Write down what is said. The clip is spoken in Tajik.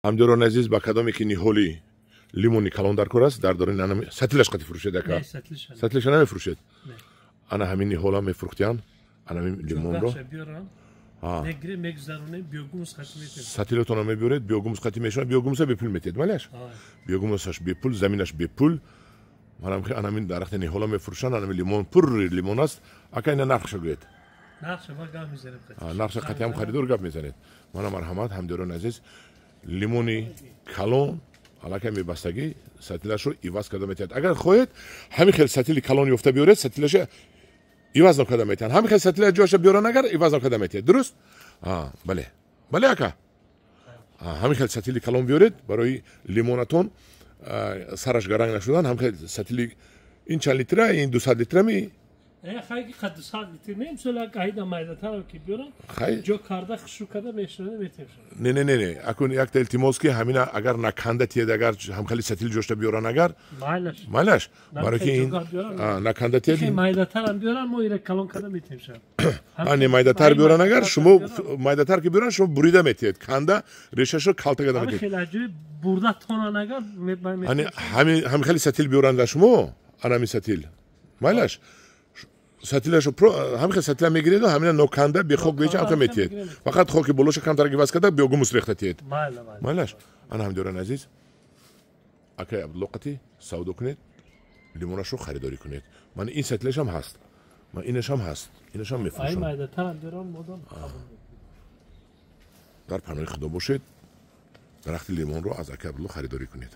Ҳамдиёрони азиз, ба кадоме ки ниҳоли лимони калон дар кор аст, дар дорин сатилаш қати фурӯшед, ака? Сатилаша намефурӯшед? Ана ҳамин ниҳола мефурӯхтиян, ана ҳамин лимонро. Сатилатонро мебиёред, биогумус қати мешавад, биогумуса бепул метиҳед, малаш? Биогумусаш бепул, заминаш бепул. Манам ана ҳамин дарахти ниҳола мефурӯшанд, ана ҳамин лимон, пурри лимон аст. Ака, ина нархша гӯед. Нархша қатиам харидор гап мезанед. Мана, марҳамат, ҳамдиёрони азиз, лимони калон аллакай мебастагӣ, сатилашро иваз карда метиҳад. Агар хоҳед, ҳамин хел сатили калон ёфта биёред, сатилаша иваз накарда метиҳанд. Ҳамин хел сатила ҷояша биёран, агар иваз накарда метиҳад, дуруст? Бале, бале, ака, ҳамин хел сатили калон биёред, барои лимонатон сараш гаранг нашудан. Ҳамин хел сатили ин чанд литра? Ин 200 литрами? Хай, 200 литр не, мисол, айда майдатарро ки биёрам, ҷо карда, хушу карда мешунада метиҳам. Не, не, не, не, акун якта илтимос, ки ҳамина агар наканда тиед, агар ҳамхели сатил ҷошта биёран, агар майлаш, барои ки ин наканда тиед. Майдатарам биёран, мо ира калон карда метиҳем. Не, майдатар биёран, агар шумо майдатар ки биёран, шумо бурида метиҳед, канда решашро калта карда метиҳед. Бурда тонан агар. Ҳамин хели сатил биёранда шумо, ана ҳамин сатил майлаш, сатилашо ҳамин хел сатила мегиреду ҳамина ноканда, бехок беча ҳамка метиҳед, фақат хоки болоша камтар иваз карда, биогумус рехта тиҳед, майлаш. Ана, ҳамдиёрани азиз, акай Абдулло қати савдо кунед, лимонашро харидорӣ кунед. Ман ин сатилашам ҳаст, ман инашам ҳаст, инашам мефурӯшам. Дар паноҳи Худо бошед, дарахти лимонро аз акай Абдулло харидорӣ кунед.